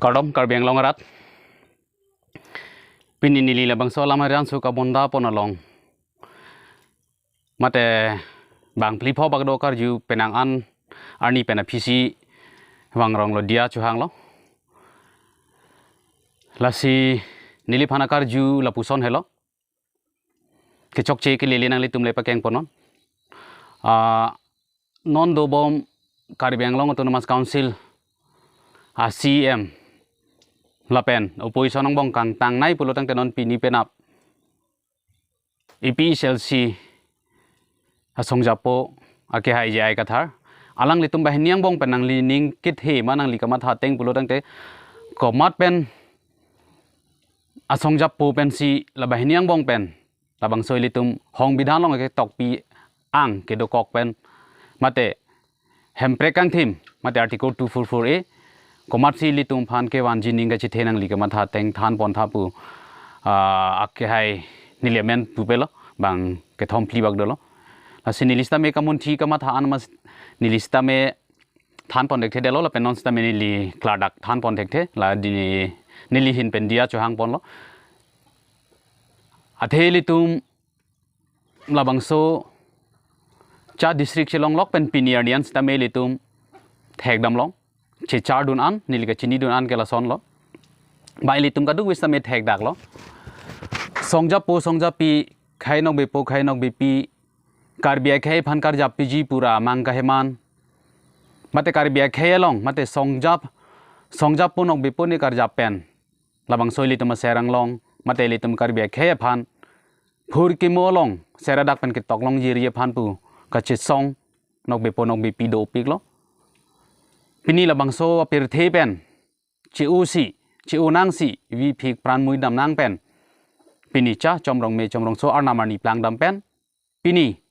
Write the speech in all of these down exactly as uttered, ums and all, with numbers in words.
Kardom Karbi Anglong arat. Pini neli labangso alam arian su kabonda pon along, mate bang phli pho bak do karju penang an arni pen aphisi vangrong lo, diya chohang lo. Lasi neliphan akarju lapuson helo. Kechokche kelele nanglitum le pakeng ponnon. Ah, non dobom Karbi Anglong Autonomous Council a C M lapen opposition angbong kangtangnei pulo tangte non pini penap A P H L C asong japo akehai J I Kathar, alanglitum banghini angbong pen nangli ning kethe ma nangli kamatha ateng pulo tangte, komat pen asong japo pensi la banghini angbong pen labangso ilitum hongbidhan along ketokpi ang kedokok pen, mate hemprek kangthim, mate Article two four four A, komatsi ilitum aphan kevanji ning kachethe nangli kamatha ateng than pon tha pu, ah, akehai neli amen pupe lo, bang kethom phli bak dolo. Lasi neli sitame kamunthi kamatha an mas neli sitame than pon thekthe detlo, lapen non sitame neli klardak than pon thekthe, la di neli hin pen diya chohang ponlo. Athe ilitum labangso cha district chelong lok pen pini arni an sitame ilitum thekdam long. Chechar dun an, neli kachini dun an ke lason lo. Ba ilitum kadokave sitame thekdak lo. Song japo, song japi, khei nokbepo, khei nokbepi, Karbi akhei aphan karjap piji pura mang kaheman. Mate Karbi akhei along, mate song jap, song japo nokbepo ne karjap pen labangso ilitum aser anglong, mate ilitum Karbi akhei aphan phurkimo along seradak pen ketok longjirji aphan pu kachesong nokbepo nokbepi dopik lo. Pini labangso apirthe pen che-osi, che-onangsi, vi phik pran mui dam nang pen, pini cha chomrong me chomrongso arnam arni plangdam pen, pini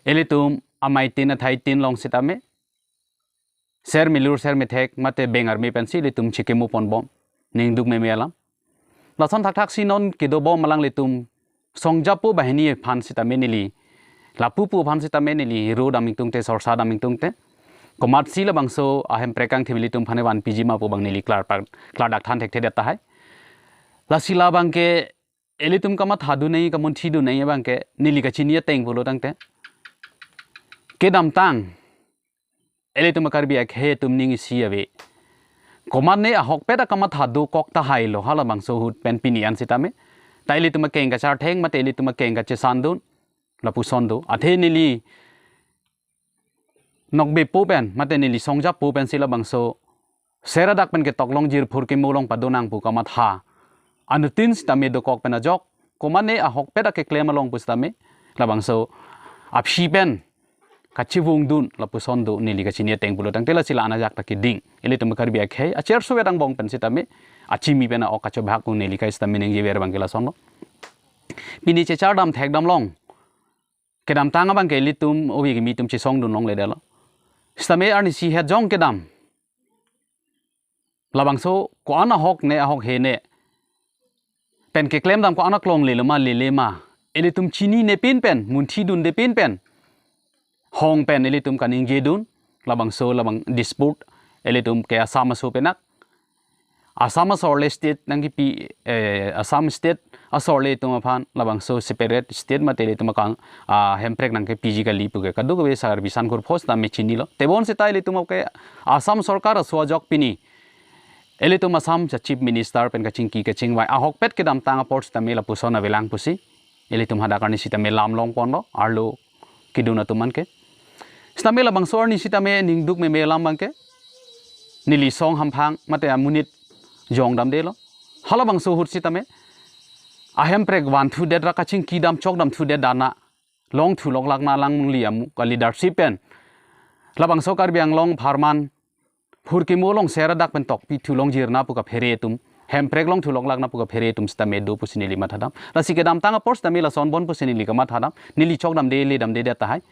ilitum amei tin athai tin long sitame ser milur ser methek mate beng arme pensi ilitum chikimo ponbom, ningduk meme alam. Lason thakthak si non kedobom alanglitum song japo banghini aphan sitame neli, lapu pu aphan sitame neli ro dam ingtungte, sorsa dam ingtungte, komatsi labangso ahemprek kangthim ilitum aphan vanpiji ma pu bang neli klar pa, klardak than thekthe det tahai. Lasi labang ke ilitum kamatha dunnei, kamunthi dunnei abang ke neli kachini ateng pulo tangte, kedamtang ilitum Karbi akhei atum ning isi ave. Komat ne ahokpet akamatha dokok tahai lo halabangso ahut pen pini an sitame. Ta ilitum akeng kachartheng mate ilitum akeng kachesan dun lapuson do. Athe neli nokbepo pen mate neli song japo pensi labangso seradak pen ketok longjir phurkimo along pado nang pu kamatha anuttin sitame dokok pen ajok, komat ne ahokpet akeklem along pu sitame labangso aphi pen kachevung dun lapuson do neli kachini ateng pulo tangte, lasi la-an ajak ta keding. Ilitum Karbi akhei acherso vet angbong pen sitame achimi pen a-ok kachobhak pu neli kai sitame ningjever abang ke lason lo. Pini chechar dam thekdam long. Kedamtang abang ke ilitum ovi kimi atum chesong dun longle detlo. Sitame arnisi het jong kedam, labangso ko-an ahok ne ahok he ne pen keklem dam, ko-an aklong lelo ma lele ma, ilitum chinine pin pen, munthi dunde pin pen, hong pen ilitum kaningje dun, labangso labang dispute ilitum ke Assam aso penak, Assam asor le state nangkipi, eh, Assam state asor le atum aphan labangso separate state mate ilitum akang, ah, hemprek nangkepiji kali pu ke kadokave sar bisan kurphos ta me chinilo. Tebon seta ilitum ke Assam sorkar aso ajok pini ilitum Assam cha chief minister pen kachingki kachingvai ahokpet kedamtang apor sitame lapuson avelang pusi ilitum hadak arni sitame lam long ponlo, arlo kedun atum an ke. Sitame labangso arni sitame ningduk meme alam abang ke neli song hamphang mate amonit jong damdelo. Halabangso ahut sitame ahemprek vanthu det ra kachingki dam chok dam thu det dana long thu lok lak na lang mungli amu ka leadership pen labangso Karbi Anglong apharman phurkimo along seradak pen tokpi thu longjir na pu kaphere atum, hemprek long thu lok lak na pu kaphere atum sitame do pusi neli mathadam. Lasi kedamtang apor sitame lason bon pusi neli kamathadam. Neli chok damde le damde det tahai.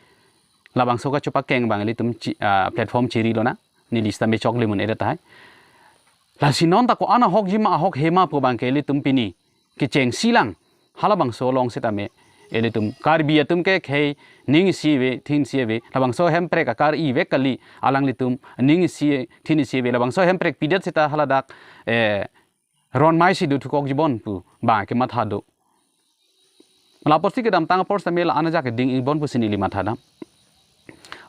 Labangso kachepakeng abang ilitum chi-, ah, platform chiri lonang. Neli sitame chokle mun-e det tahai. Lasi non ta ko-an ahokji ma ahok he ma pu abang ke ilitum pini kechengsi lang. Halabangso along sitame Ilitum Karbi atum ke khei ning isi ave, thin isi ave, labangso hemprek akar-i vek kali, alanglitum ning isi, thin isi ave, labangso hemprek pidet seta haladak, eh, ron mai si do thukok jibon pu ba kematha do. La apotsi kedamtang apor sitame la-an ajak keding-ibon pusi neli mathadam.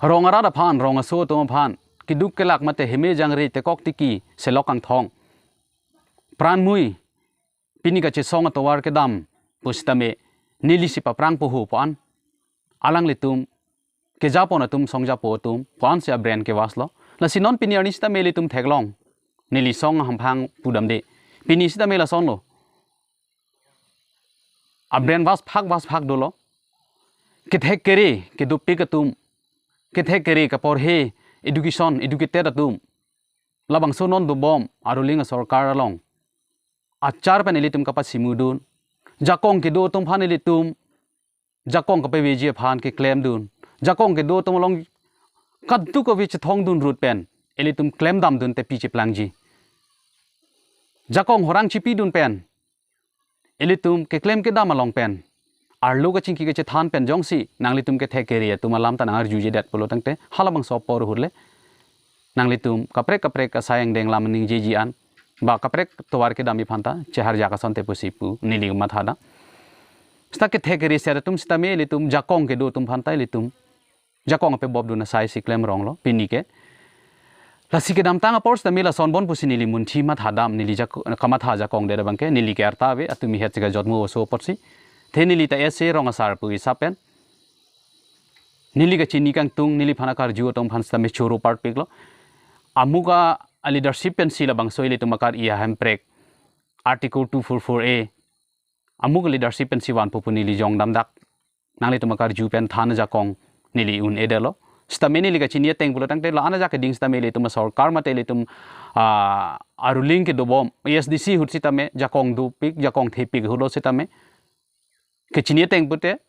Rong arat aphan, rong aso atum aphan, keduk kelak mate heme jangre, tekok tiki, selok kangthong, pran mui, pini kachesong atovar kedam pusitame neli si paprang poho pu-an, alanglitum kejapon atum, songjapo atum pu-an si abren kevaslo. Lasi non pini arni sitame ilitum theklong, neli song hamphang pudamde. Pini sitame lasonlo. Abren vas phak vas phak dolo. Kethek kere kedopik atum, kethek kere kaporhe, education, educated atum, labangso non dobom aruling asorkar along achar pen ilitum kapasimudun. Jakong kedo atum aphan ilitum jakong kapaveji aphan keklemdun. Jakong kedo atum along kadokave chethongdun rut pen ilitum klemdamdun te pi cheplangji. Jakong horang chipidun pen ilitum keklem kedam along pen, arlo kachingki kachethan pen jongsi nanglitum kethek kere atum alam ta nangarjujedet pulo tangte, halabangso apor ahut le nanglitum kaprek kaprek asai angdeng lam ningjeji an, ba kaprek tovar kedamji aphanta cheharjak asonte pusi pu neli mathadam. Seta kethek kere set atum sitame ilitum jakong kedo atum aphanta ilitum jakong apebopdun asai si klem ronglo pini ke. Lasi kedamtang apor sitame lasonbon pusi neli munthi mathadam, neli jak-, kamatha jakong dera abangke, neli ke arta ave, atumi het si kajotmu oso apotsi. The neli ta ese rong asar pu isap pen neli kachini kangtung, neliphan akarju atum aphan sitame choro parpiklo. Amuk a leadership pensi labangso ilitum akar-i ahemprek Article two four four A, amuk leadership pensi vanpo pu neli jongdamdak. Nanglitum akarju pen than jakong neli un-edetlo. Sitame neli kachini ateng pulo tangte la-an ajak keding sitame ilitum asorkar mate ilitum, ah, aruling kedobom, A S D C ahut sitame jakong dopik, jakong thepik ahutlo sitame. Kachini ateng pute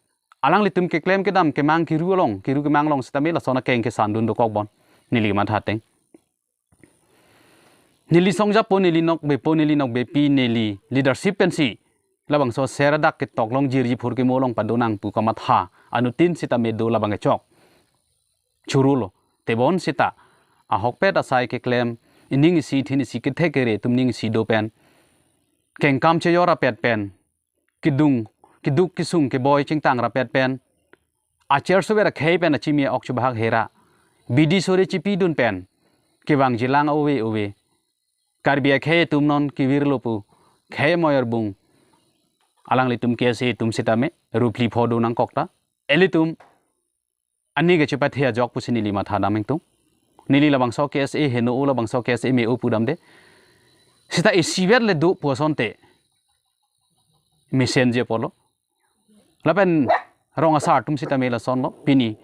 alanglitum keklem kedam kemang kiru along, kiru kemang along sitame lason akeng kesandun dokokbon, neli matha ateng. Neli songjapo, neli nokbepo, neli nokbepi, neli leadership pensi labangso ser adak ketok long jirji phurkimo along padonang pu kamatha anuttin sitame do labang kechok. Chorolo. Tebon seta ahokpet asai keklem, ining isi thin isi kethek kere atum ning isi do pen, kengkam chejor apet pen, kedung, keduk kesung keboi chingtang rapet pen, acher sover akhei pen achimi ok chubahak hera, bidi sore chipidun pen kevangjilang ove ove. Karbi akhei atum non kevirlo pu khei moyar bung alanglitum K S A atum sitame ruphli phodo nangkok ta, ilitum ani kachepathe ajok pusi neli mathadam ingtung. Neli labangso K S A heno-o, labangso K S A me-o pudamde. Seta isivet le do pu asonte mesenji apotlo. Lapen rong asar atum sitame lasonlo, pini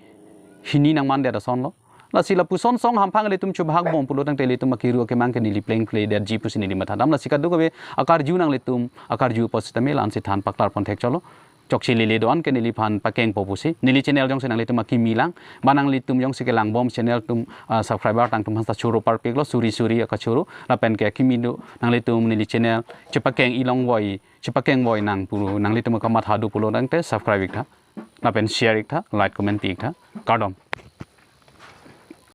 hini nangmandet asonlo. Lasi lapuson song hamphang ilitum chubahakbom pulo tangte ilitum akiru akemang ke neli plengpledetji pusi neli mathadam. Lasi kadokave akarju nanglitum akarju apot sitame la-an si than paklarpon thekchotlo. Chokche lele do-an ke neliphan pakengpo pusi. Neli channel jongsi nanglitum akimi lang, ba nanglitum jongsi kelangbom channel atum, ah, subscriber tang atum aphan ta choro parpiklo, suri suri akachoro. Lapen ke akimi do nanglitum neli channel chepakeng-i longvoi, chepakengvoi nang pu nanglitum kamatha do pulo tangte subscribe iktha, lapen share iktha, like comment pi iktha. Kardom.